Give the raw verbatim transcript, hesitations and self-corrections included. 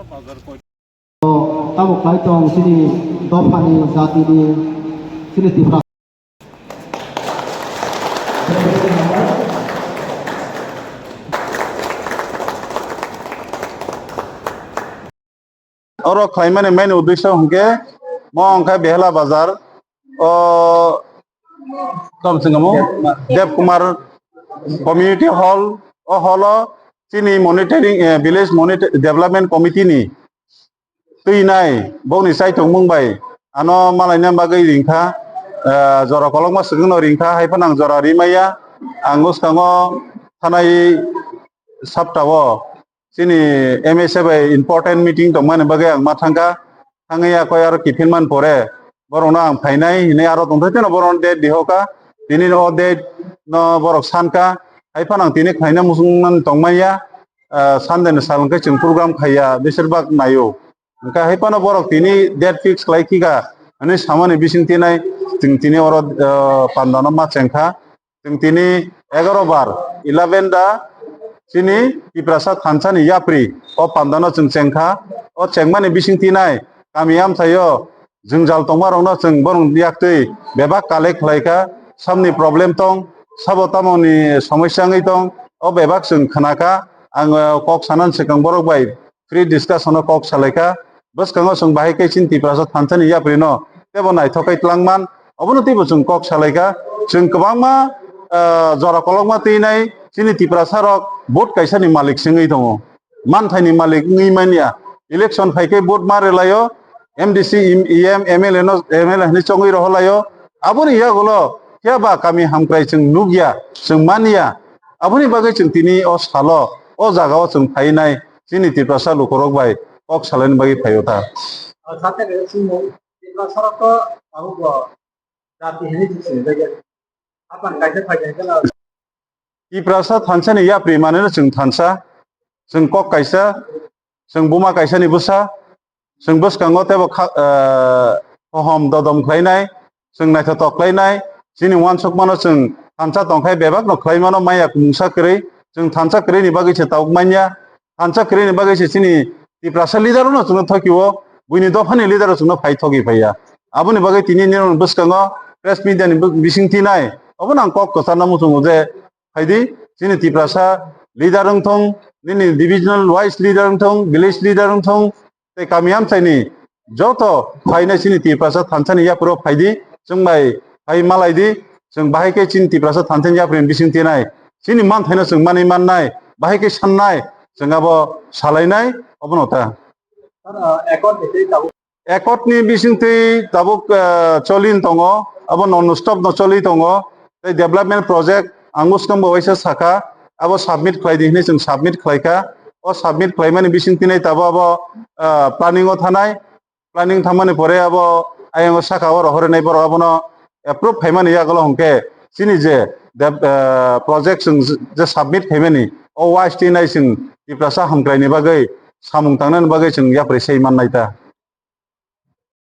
Tamo khlai tong chini dophani, jatini, chini Tipra. Oro khlaimani main uddesho hwnkhe, mo wngkha Behela Bazar, o, tamo chwng kamo? Dev Kumar Community Hall, o hall o chini monitoring, eh, Village Monitor-, Development Committee ni twi nai, bokni chaithokmung bai ano malaina bagwi ringkha, eh, jora kolokma swkangno ringkha, hai phano ang jora rimaya, ang bwskango thanai saptao chini M S A bai important meeting tongmani bagwi ang ma thangkha. Thangwi yakoi aro kiphilmani pore borokno ang phainai hinwi aro tongthai teno borokno date dihoka. Tini o date no borok sankha. Hai phano ang tini khlaina muchungmani tongmanya. Ah, Sunday ni sal hwnkhe chwng program khaiya, beshirbak naio. Hwnkhe hai phano borok tini date fix khlai khika hinwi samani bising tinai chwng tini oro, ah, pandano ma chengkha. Chwng tini egaroh bar, eleven da, chini Tiprasa thansa ni yapri o pandano chwng chengkha. O chengmani bising tinai kami amchaio jwngjal tongmarokno chwng borok yaktwi bebak collect khlaikha. Samni problem tong, sabo tamoni somosya wngwi tong, o bebak chwng khnakha. Ang, eh, kok sanani swkang borok bai free discussion o kok salaikha. Bwskango chwng bahai khe chini Tiprasa thansa ni yapri no teibo naithok khe twlangman, obono teibo chwng kok salaikha. Chwng kwbangma, ah, jora kolokma twinai chini Tiprasa rok vote kaisa ni malik se wngwi tongo, manthai ni malik wngwi manya. Election phai khe vote ma rwlaio, M D C, E M, M L A no, M L A hinwi chongwi rohorlaio. Aboni yagulo phiya ba kami hamkrai chwng nukya, chwng manya. Aboni bagwi chwng tini o salo, o jagao chwng phainai chini Tiprasa lukurok bai kok salaini bagwi phaio ta. O, sate ke simo, Tiprasa rok to abo bo jati hinwi chwng sini bagwi. Apan kaisa phaikha khe na. Tiprasa thansa ni yapri manwi no chwng thansa, chwng kok kaisa, chwng buma kaisa ni bwsa, chwng bwskango teibo kha-, eh, hohom dodom khlainai, chwng naithotok khlainai, chini uansukmano chwng thansa tongkhai bebakno khlaimano maya mungsa kwrwi, chwng thansa kwrwini bagwi se tabuk manya, thansa kwrwini bagwi se chini Tiprasa leader-o no chwngno thokio, buini dophani leader-o chwngno phai thoki phaiya. Aboni bagwi tini nini bwskango press media ni bw-, bising tinai, obono ang kok kwcharno muchungo je, phaidi, chini Tiprasa leader wngthong, nini divisional wise leader wngthong, village leader wngthong, tei kami amchaini joto phainai chini Tiprasa thansani yapro phaidi, chwng bai phai malaidi, chwng bahai khe chini Tiprasa thansani yapri bising tinai, chini manthaino chwng manwi mannai, bahai khe sannai, chwng abo salainai, obono ta. Accord ni bisingtwi tabuk, ah, choli tongo, abo non stop no choli tongo, tei development project ang bwskango waisa sakha, abo submit khlai di hinwi chwng submit khlaikha. O submit khlaimani bisingtwi nai tabuk abo, ah, planning o thanai, planning thangmani pore abo ayang o saka o rohorinai borok abono approve khaimani yagulo hwnkhe chini je dep-, ah, project chwng je submit khaimani o waste nai chwng Tiprasa hamkraini bagwi samung tangnani bagwi chwng yapri sei mannai ta.